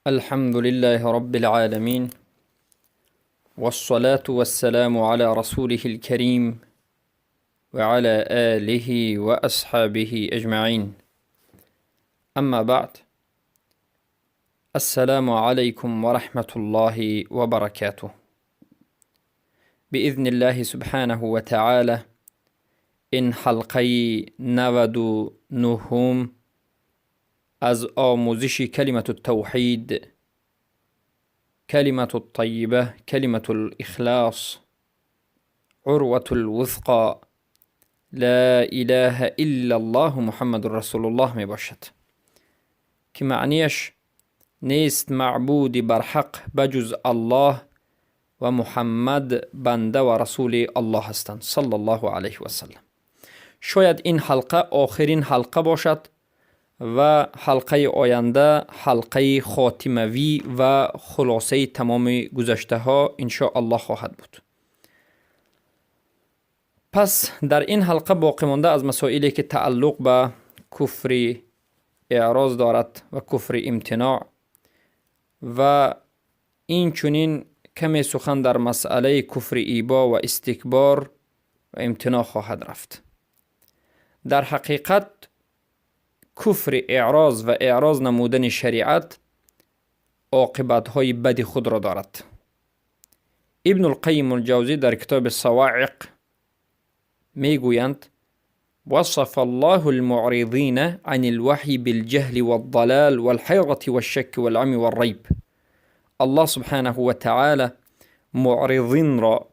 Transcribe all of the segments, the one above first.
الحمد لله رب العالمين، والصلاة والسلام على رسوله الكريم وعلى آله وأصحابه أجمعين. أما بعد، السلام عليكم ورحمة الله وبركاته. بإذن الله سبحانه وتعالى این حلقه 99 از آموزش کلمة التوحید، کلمة الطیبه، کلمة الاخلاص، عروة الوثقى، لا اله الا الله محمد رسول الله می باشد که معنیش نیست معبود برحق بجز الله و محمد بنده و رسول الله هستند، صلی الله علیه و سلم. شاید این حلقه آخرین حلقه باشد و حلقه آینده حلقه خاتموی و خلاصه تمام گذشته ها ان شاء الله خواهد بود. پس در این حلقه باقی مانده از مسائلی که تعلق به کفر اعراض دارد و کفر امتناع و این چنین کمی سخن در مسئله کفر ایبا و استکبار و امتناع خواهد رفت. در حقیقت کفر اعراض و اعراض نمودن شریعت عاقبت های بد خود را دارد. ابن القیم الجوزی در کتاب صواعق میگویند: وصف الله المعرضين عن الوحي بالجهل والضلال والحيرة والشك والعمي والريب. الله سبحانه وتعالى معرضین را،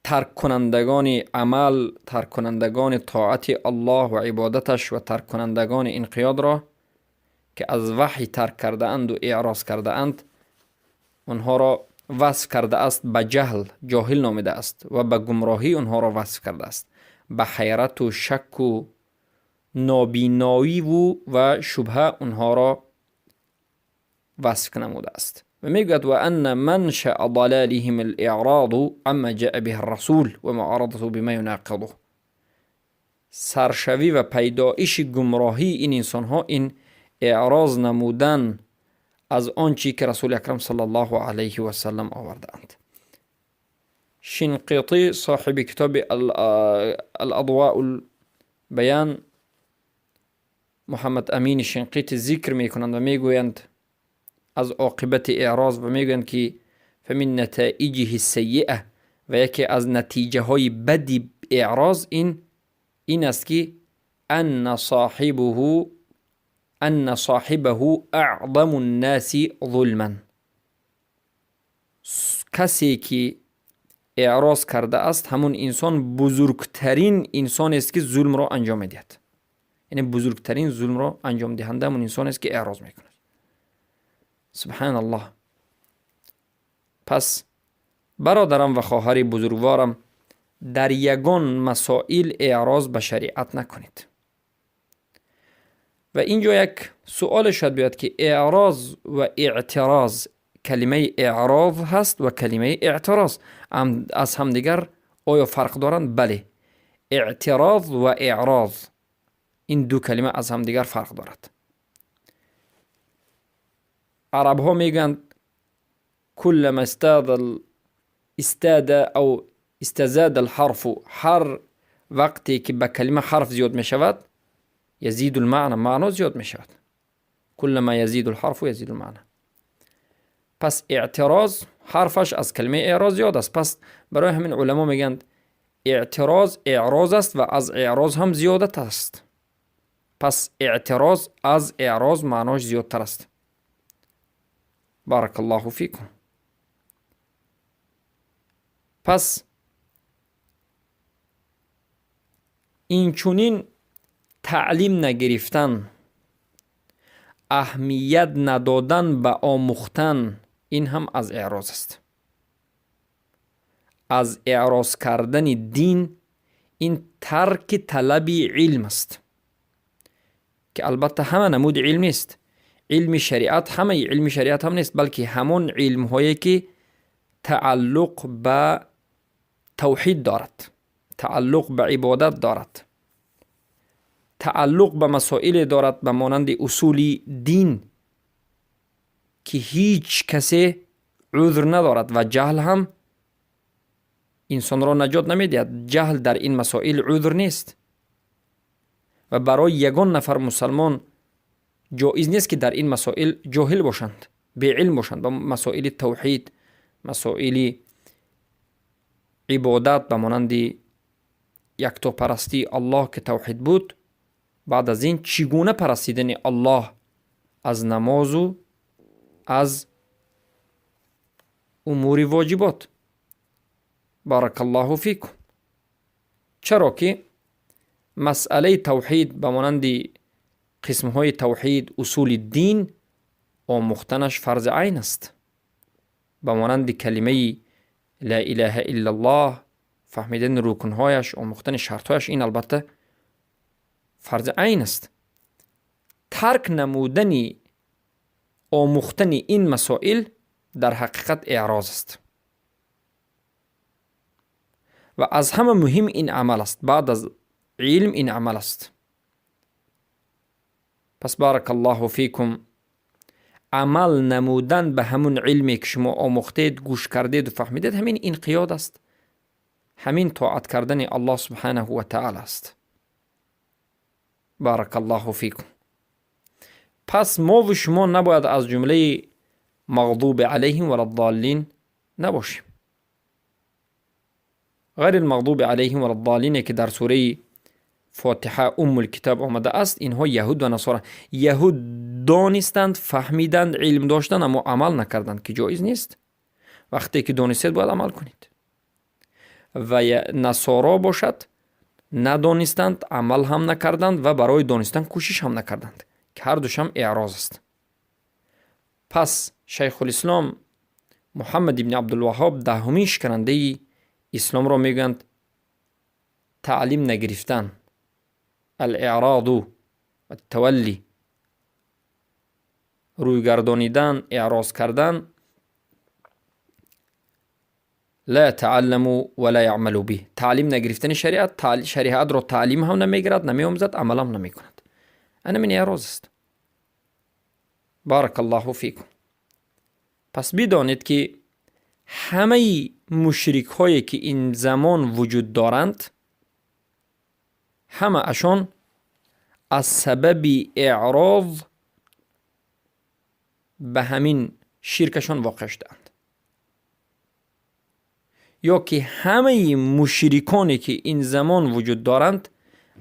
ترک کنندگان عمل، ترک کنندگان طاعت الله و عبادتش و ترک کنندگان انقیاد را که از وحی ترک کرده اند و اعراض کرده اند، آنها را وصف کرده است به جهل، جاهل نامیده است و به گمراهی آنها را وصف کرده است، به حیرت و شک و نابینایی و شبهه آنها را وصف نموده است. و میگوید: و ان منشأ ضلالهم الاعراض عما جاء به الرسول و معارضته بما یناقضه. سرشوی و پیدایش گمراهی این انسان ها این اعراض نمودن از آنچه که رسول اکرم صلی الله علیه و سلم آوردند. شنقیطی صاحب کتاب الاضواء البیان، محمد امین شنقیطی ذکر میکنند و میگویند از عاقبت اعراض و میگویند که فمن نتایجه السیئه، و یکی از نتیجه های بد اعراض این است که ان صاحبه اعظم الناس ظلما. کسی که اعراض کرده است همون انسان بزرگترین انسان است که ظلم را انجام میدهد. یعنی بزرگترین ظلم را انجام دهنده همون انسان است که اعراض میکند. سبحان الله. پس برادرم و خواهر بزرگوارم، در یگان مسائل اعراض به شریعت نکنید. و اینجا یک سوال شاید بیاد که اعراض و اعتراض، کلمه اعراض هست و کلمه اعتراض از همدیگر آیا فرق دارند؟ بله، اعتراض و اعراض این دو کلمه از همدیگر فرق دارد. عرب ها میگن كلما استاد او استزاد الحرف، هر وقتی که به کلمه حرف زیاد می شود یزید المعنى، معنا زیاد می شود. كلما یزید الحرف یزید المعنى. پس اعتراض حرفش از کلمه اعراض زیاد است. پس برای همین علما میگن اعتراض اعراض است و از اعراض هم زیادت است. پس اعتراض از اعراض معناش زیادتر است. بارک الله فیکم. پس این چنین تعلیم نگرفتن، اهمیت ندادن به آموختن، این هم از اعراض است. از اعراض کردن دین این ترک طلب علم است که البته همه نمود علم نیست. علم شریعت همه علم شریعت هم نیست، بلکه همون علم هایی که تعلق به توحید دارد، تعلق به عبادت دارد. تعلق به مسائل دارد به مانند اصول دین که هیچ کسی عذر ندارد و جهل هم انسان را نجات نمیدهد. جهل در این مسائل عذر نیست و برای یگان نفر مسلمان جایز نیست که در این مسائل جاهل باشند، بی علم باشند. به مسائل توحید، مسائل عبادت به مانند یکتاپرستی الله که توحید بود، بعد از این چگونه پرستیدن الله از نماز و از امور واجبات. بارک الله فیکم. چرا که مسئله توحید به مانند قسمهای توحید، اصول دین، آموختنش فرض عین است. به مانند کلمه لا اله الا الله، فهمیدن رکنهایش، آموختن شرطهایش، این البته فرض عین است. ترک نمودن آموختن این مسائل در حقیقت اعراض است و از همه مهم این عمل است. بعد از علم این عمل است. پس بارک الله فیکم، عمل نمودن به همون علمی که شما آموختید، گوش کردید و فهمیدید، همین انقیاد است، همین طاعت کردن الله سبحانه و تعالی است. بارک الله فیکم. پس ما و شما نباید از جمله مغضوب علیهم ولا الضالین نباشیم. غیر المغضوب علیهم ولا الضالین که در سوره فاتحه ام الکتاب آمده است، اینها یهود و نصارا. یهود دانستند، فهمیدند، علم داشتند، اما عمل نکردند که جایز نیست. وقتی که دانستید باید عمل کنید. و نصارا باشد ندانستند، عمل هم نکردند و برای دانستن کوشش هم نکردند که هر دوش هم اعراض است. پس شیخ الاسلام محمد ابن عبدالوهاب دهمین شکننده اسلام را میگویند تعلیم نگرفتن، الاعراض و التولی، روی گردانیدن، اعراض کردن. لا تعلموا ولا يعملوا به، تعلیم نگرفتن شریعت، شریعت را تعلیم هم نمیگیرد، نمیآموزد، عمل هم نمیکند. انا من اعراض است. بارک الله فیکم. پس بدانید که همه مشرک هایی که این زمان وجود دارند، همه اشان از سبب اعراض به همین شرکشان واقع شدند، یا که همه مشرکانی که این زمان وجود دارند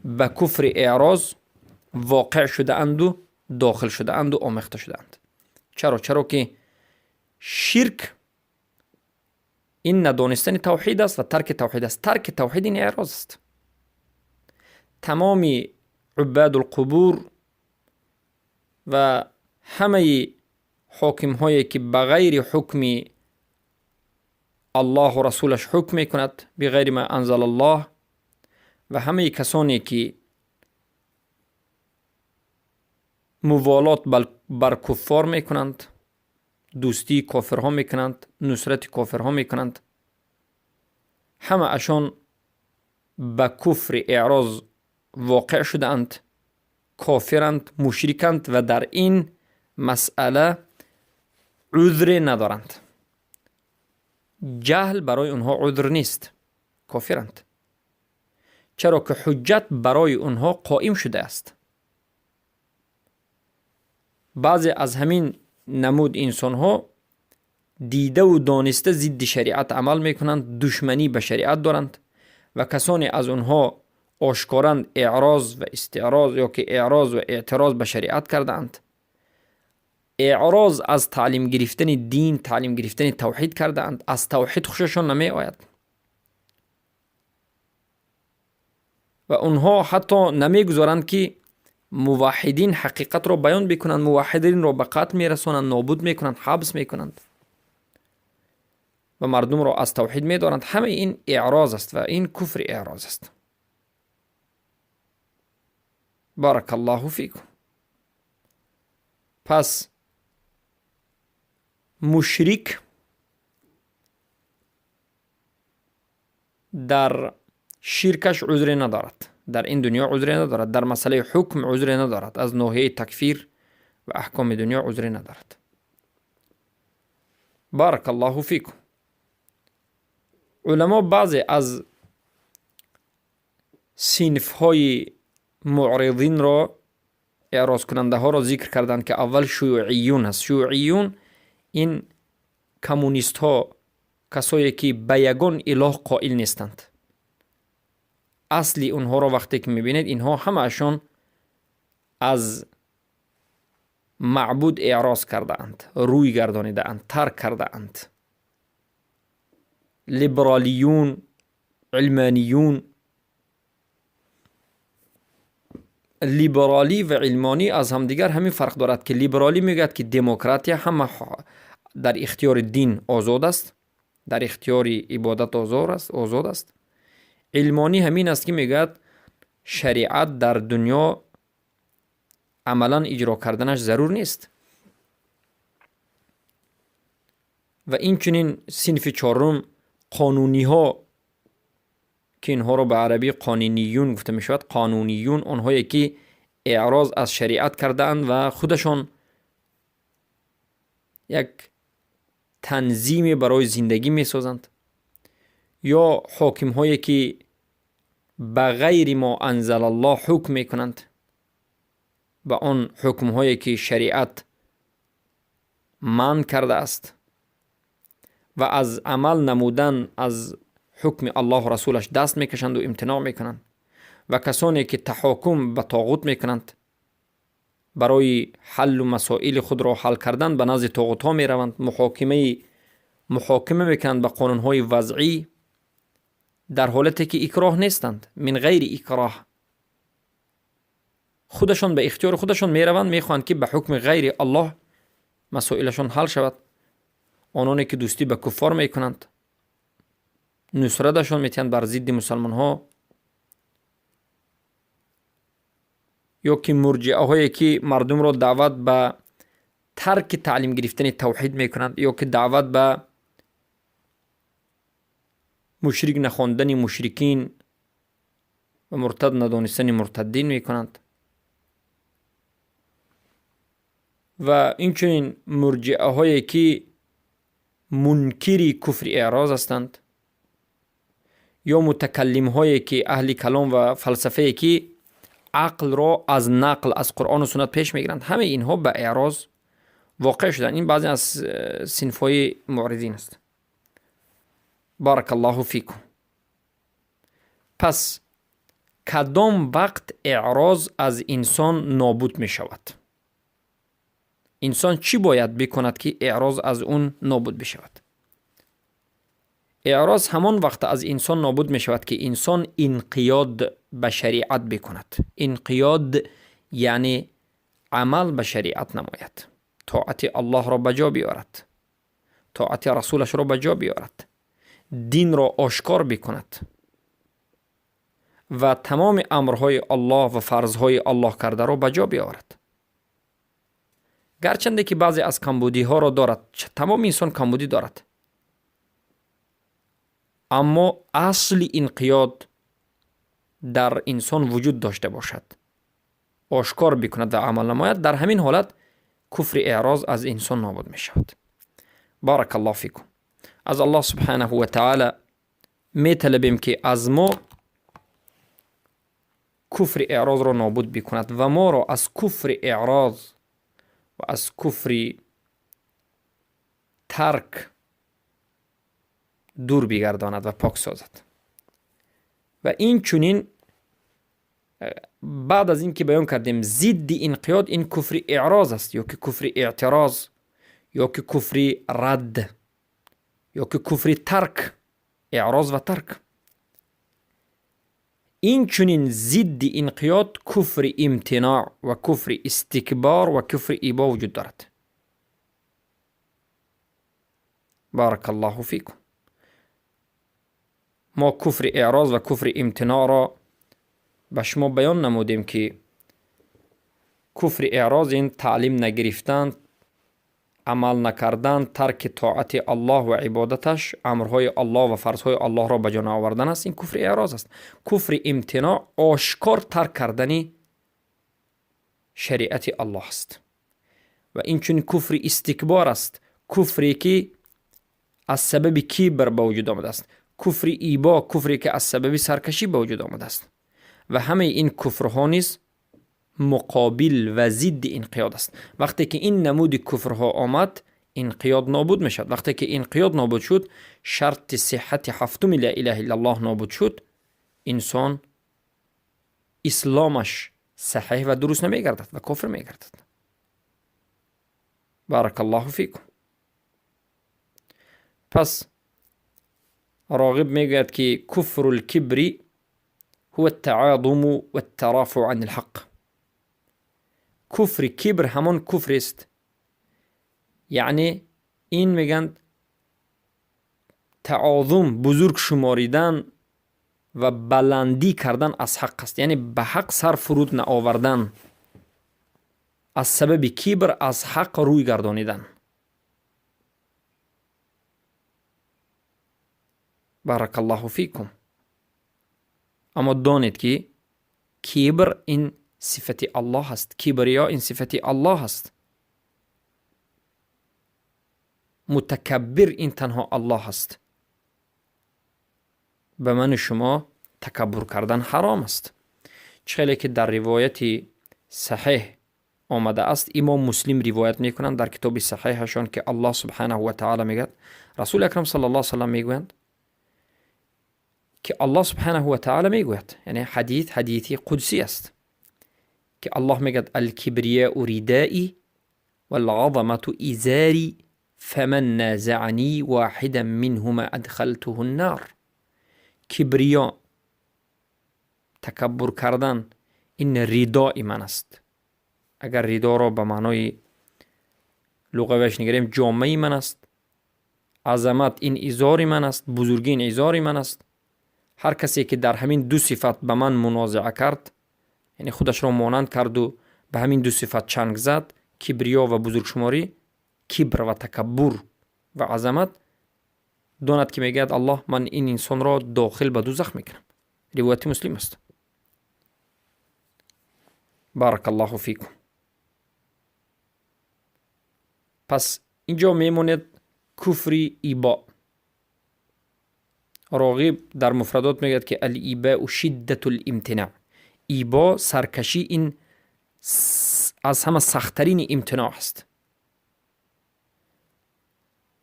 به کفر اعراض واقع شده اند و داخل شده اند و آمیخته شده اند. چرا؟ چرا که شرک این ندانستن توحید است و ترک توحید است. ترک توحید این اعراض است. تمام عباد القبور و همه حاکم هایی که بغیر حکم الله و رسولش حکم میکند، بغیر ما انزل الله، و همه کسانی که موالات بر کفار میکنند، دوستی کافرها میکنند، نصرت کافرها میکنند، همه اشان به کفر اعراض واقع شدند، کافرند، مشرکند و در این مسئله عذر ندارند. جهل برای اونها عذر نیست، کافرند، چرا که حجت برای اونها قائم شده است. بعضی از همین نمود انسان ها دیده و دانسته ضد شریعت عمل میکنند، دشمنی به شریعت دارند و کسانی از اونها آشکارا اعراض و استعراض یا که اعراض و اعتراض به شریعت کردند، اعراض از تعلیم گرفتن دین، تعلیم گرفتن توحید کردند، از توحید خوششان نمی آید و اونها حتی نمیگذارند که موحدین حقیقت را بیان بکنند، موحدین را به قتل میرسانند، نابود میکنند، حبس میکنند و مردم را از توحید میدارند. همه این اعراض است و این کفر اعراض است. بارک الله فیکم. پس مشرک در شرکش عذر ندارد. در این دنیا عذری ندارد، در مسئله حکم عذری ندارد، از ناحیه تکفیر و احکام دنیا عذری ندارد. بارک الله فیکم. علما بعضی از صنف های معرضین را، اعراض کننده ها را ذکر کردند که اول شیوعیون هست. شیوعیون این کمونیست ها، کسایی که به یگان اله قائل نیستند. اصلی اونها را وقتی که میبینید اینها همه‌شون از معبود اعراض کرده اند، روی گردانیده اند، ترک کرده اند. لیبرالیون، علمانیون. لیبرالی و علمانی از همدیگر همین فرق دارد که لیبرالی میگوید که دموکراتی همه در اختیار دین آزاد است، در اختیار عبادت آزاد است. علمانی همین است که میگوید شریعت در دنیا عملا اجرا کردنش ضرور نیست. و این چنین صنف چهارم قانونی ها که اینها را به عربی قانونیون گفته می شود، قانونیون آنهایی که اعراض از شریعت کردند و خودشان یک تنظیم برای زندگی می سازند، یا حاکم هایی که به غیر ما انزل الله حکم می کنند، به آن حکم هایی که شریعت منع کرده است و از عمل نمودن از حکم الله و رسولش دست میکشند و امتناع میکنند، و کسانی که تحاکم به طاغوت میکنند برای حل و مسائل خود را حل کردن به نزد طاغوت ها میروند، محاکمه میکنند به قانون های وضعی در حالتی که اکراه نیستند، من غیر اکراه، خودشان به اختیار خودشان میروند، میخواهند که به حکم غیر الله مسائلشان حل شود. آنانی که دوستی به کفار میکنند، نصرتشان میتین بر ضد مسلمان ها، یا که مرجعه هایی که مردم را دعوت به ترک تعلیم گرفتن توحید میکنند، یا که دعوت به مشرک نخواندن مشرکین و مرتد ندانستن مرتدین میکنند. و اینچنین مرجعه هایی که منکری کفر اعراض هستند، یا متکلم هایی که اهل کلام و فلسفه که عقل را از نقل از قرآن و سنت پیش میگیرند، همه اینها به اعراض واقع شدند. این بعضی از صنف های معرضین است. بارک الله فیکم. پس کدام وقت اعراض از انسان نابود می شود؟ انسان چی باید بکند که اعراض از اون نابود بشود؟ اعراض همان وقت از انسان نابود می شود که انسان انقیاد به شریعت بکند. انقیاد یعنی عمل به شریعت نماید، طاعت الله را به جا بیارد، طاعت رسولش را به جا بیارد، دین را آشکار بکند و تمام امرهای الله و فرضهای الله کرده را به جا بیاورد. گرچنده که بعضی از کمبودی ها را دارد، تمام انسان کمبودی دارد، اما اصل انقیاد در انسان وجود داشته باشد، آشکار بکند و عمل نماید، در همین حالت کفر اعراض از انسان نابود می شود. بارک الله فیکم. از الله سبحانه و تعالی می طلبیم که از ما کفر اعراض را نابود بکند و ما را از کفر اعراض و از کفر ترک دور بگرداند و پاک سازد. و این چنین بعد از اینکه بیان کردیم ضد انقیاد این کفر اعراض است، یا که کفر اعتراض، یا که کفر رد، یا که کفر ترک، اعراض و ترک. این چنین ضد انقیاد کفر امتناع و کفر استکبار و کفر ایبا وجود دارد. بارک الله فیکم. ما کفر اعراض و کفر امتناع را به شما بیان نمودیم که کفر اعراض این تعلیم نگرفتن عمل نکردن، ترک طاعت الله و عبادتش، امرهای الله و فرضهای الله را به جا آوردن است، این کفر اعراض است. کفر امتناع آشکار ترک کردن شریعت الله است. و این چون کفر استکبار است، کفری که از سبب کبر به وجود آمده است، کفر ایبا، کفری که از سبب سرکشی به وجود آمده است. و همه این کفرها نیز مقابل و ضد انقیاد است. وقتی که این نمود کفرها آمد، انقیاد نابود می شد. وقتی که انقیاد نابود شد، شرط صحت هفتم لا اله الا الله نابود شد، انسان اسلامش صحیح و درست نمی گردد و کفر می گردد. بارک الله فیکم. پس راغب میگوید که کفر الکبر هو التعاظم والترافع عن الحق. کفر کبر همان کفر است، یعنی این میگن تعاظم، بزرگ شماریدن و بلندی کردن از حق است، یعنی به حق سر فرود نآوردن، از سبب کبر از حق روی گردانیدن. بارک الله فیکم. اما دانید که کبر این صفت الله است، کبریا این صفت الله است، متکبر این تنها الله است. به من شما تکبر کردن حرام است. چه که در روایت صحیح آمده است، امام مسلم روایت میکنند در کتاب صحیحشان که الله سبحانه و تعالی میگد، رسول اکرم صلی الله علیه و سلم میگویند که الله سبحانه و تعالی میگوید، یعنی حدیث حدیثی قدسی است، که الله میگد الکبریاء ردائی والعظمة ازاری فمن نازعنی واحدا منهما ادخلته النار. کبریا، تکبر کردن، این رداء من است. اگر ردا را به معنای لغویش نگیریم، جامعه من است. عظمت این ازار من است، بزرگی این ازار من است. هر کسی که در همین دو صفت به من منازعه کرد، یعنی خودش را مانند کرد و به همین دو صفت چنگ زد، کبریا و بزرگشماری، کبر و تکبر و عظمت، داند که میگوید الله من این انسان را داخل به دوزخ میکنم. روایت مسلم است. بارک الله فیکم. پس اینجا میموند کفر ایبا. راغب در مفردات میگوید که الایباء شدت الامتناع. ایبا، سرکشی، این از همه سختترین امتناع است.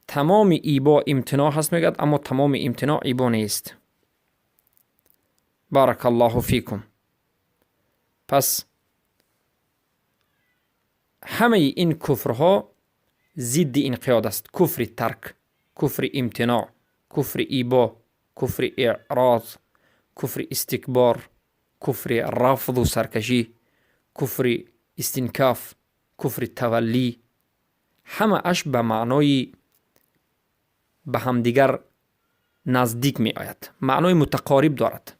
تمام ایبا امتناع هست میگد، اما تمام امتناع ایبا نیست. بارک الله فیکم. پس همه این کفرها ضد انقیاد است. کفر ترک، کفر امتناع، کفر ایبا، کفر اعراض، کفر استکبار، کفر رفض و سرکشی، کفر استنکاف، کفر تولی، همه اش به معنای به همدیگر نزدیک می آید، معنای متقارب دارد.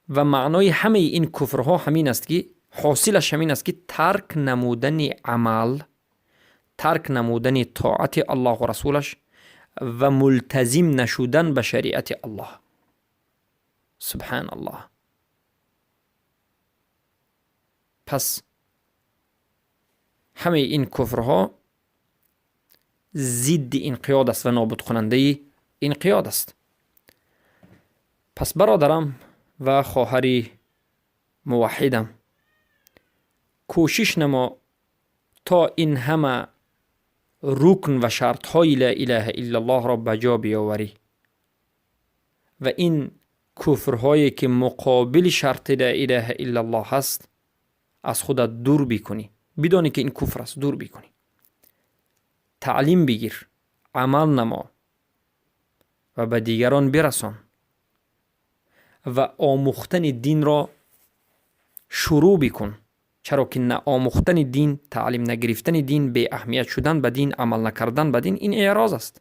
و معنای همه این کفرها همین است که حاصلش همین است که ترک نمودن عمل، ترک نمودن طاعت الله و رسولش و ملتزم نشدن به شریعت الله. سبحان الله. پس همه این کفرها ضد انقیاد است و نابود کننده انقیاد است. پس برادرم و خواهری موحدم، کوشش نما تا این همه رکن و شرط های لا اله الا الله را به جا بیاوری و این کفرهایی که مقابل شرط لا اله الا الله هست از خودت دور بکنی. بدانی که این کفر است، دور بکنی. تعلیم بگیر، عمل نما و به دیگران برسان و آموختن دین را شروع بکن. چرا که نه آموختن دین، تعلیم نگرفتن دین، بی اهمیت شدن به دین، عمل نکردن به دین، این اعراض است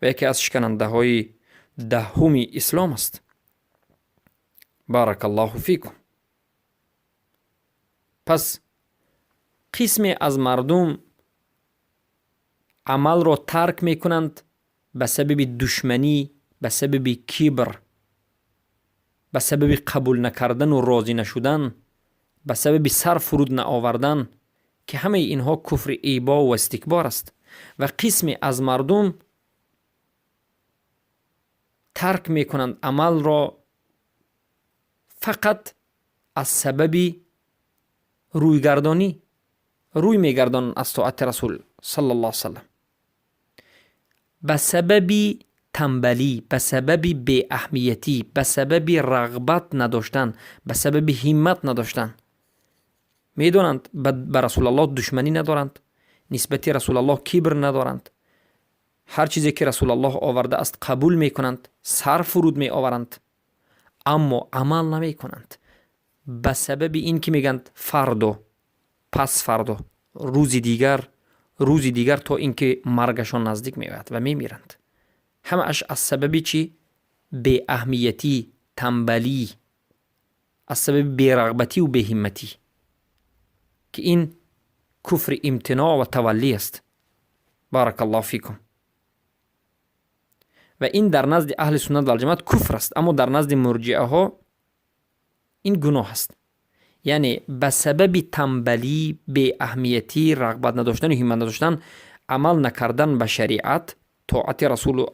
و یکی از شکننده های دهم اسلام است. بارک الله فیکم. پس قسمی از مردم عمل را ترک میکنند به سبب دشمنی، به سبب کبر، به سبب قبول نکردن و راضی نشدن، به سبب سر فرود نآوردن، که همه اینها کفر ایبا و استکبار است. و قسمی از مردم ترک میکنند عمل را فقط از سبب رویگردانی، روی میگردانند از طاعت رسول صلی الله علیه وسلم، به سبب تنبلی، به سبب بی اهمیتی، به سبب رغبت نداشتن، به سبب همت نداشتن. میدونند به رسول الله دشمنی ندارند، نسبت رسول الله کبر ندارند، هر چیزی که رسول الله آورده است قبول میکنند، سر فرود می آورند، اما عمل نمی کنند، به سبب این که میگند فردا، پس فردا، روز دیگر، روز دیگر، تا اینکه مرگشان نزدیک میآید و میمیرند. همه اش از سبب چی؟ بی اهمیتی، تنبلی، از سبب بی‌رغبتی و بی‌همتی، که این کفر امتناع و تولی است. بارک الله فیکم. و این در نزد اهل سنت و الجماعت کفر است، اما در نزد مرجئه ها این گناه است. یعنی به سبب تنبلی، بی اهمیتی، رغبت نداشتن و همت نداشتن، عمل نکردن به شریعت، طاعت رسول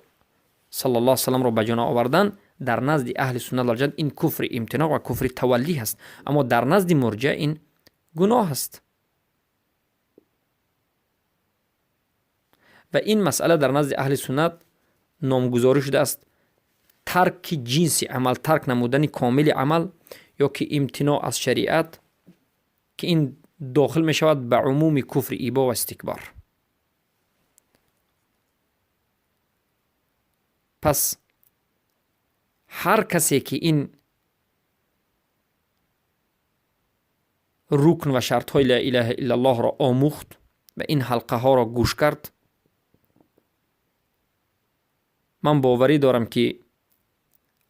صلی الله علیه وسلم را به جا آوردن، در نزد اهل سنت و الجماعت این کفر امتناع و کفر تولی هست، اما در نزد مرجئه این گناه است. و این مسئله در نزد اهل سنت نامگذاری شده است ترک جنس عمل، ترک نمودن کامل عمل یا که امتناع از شریعت، که این داخل می شود به عموم کفر ایبا و استکبار. پس هر کسی که این رکن و شرط های لا اله الا الله را آموخت و این حلقه ها را گوش کرد، من باوری دارم که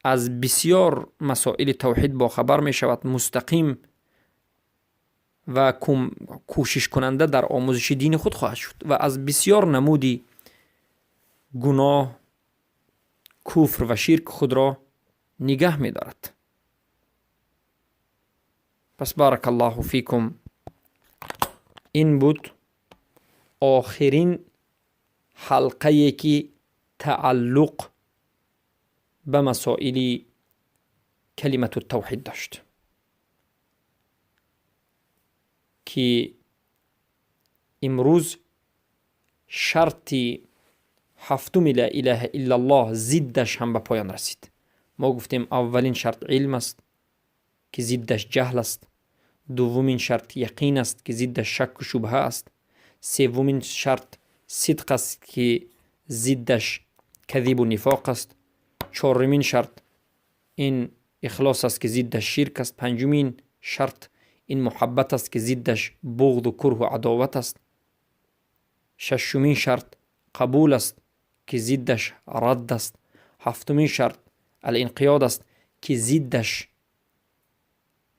از بسیار مسائل توحید با خبر می شود، مستقیم و کوشش کننده در آموزش دین خود خواهد شد و از بسیار نمودی گناه، کفر و شرک خود را نگه می دارد. پس بارک الله فیکم. این بود آخرین حلقه که تعلق به مسائل کلمت التوحید داشت، که امروز شرط هفتم لا اله الا الله ضدش هم به پایان رسید. ما گفتیم اولین شرط علم است که ضدش جهل است، دومین شرط یقین است که ضدش شک و شبهه است، سومین شرط صدق است که ضدش کذب و نفاق است، چهارمین شرط این اخلاص است که ضدش شرک است، پنجمین شرط این محبت است که ضدش بغض و کره و عداوت است، ششمین شرط قبول است که ضدش رد است، هفتمین شرط الانقیاد است که ضدش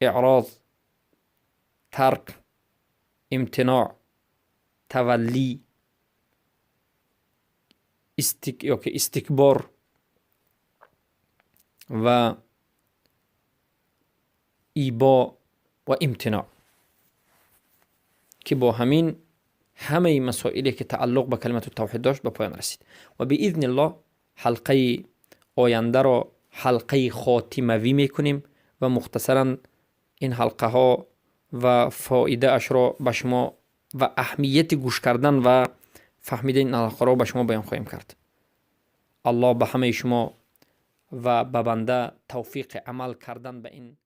اعراض، ترک، امتناع، تولی، استکبار و ایبا و امتناع، که با همین همه مسائلی که تعلق به کلمت التوحید داشت به پایان رسید. و باذن الله حلقه آینده را حلقه خاتموی میکنیم و مختصرا این حلقه ها و فایده اش را به شما و اهمیت گوش کردن و فهمیدن این حلقه را به شما بیان خواهیم کرد. الله به همه شما و به بنده توفیق عمل کردن به این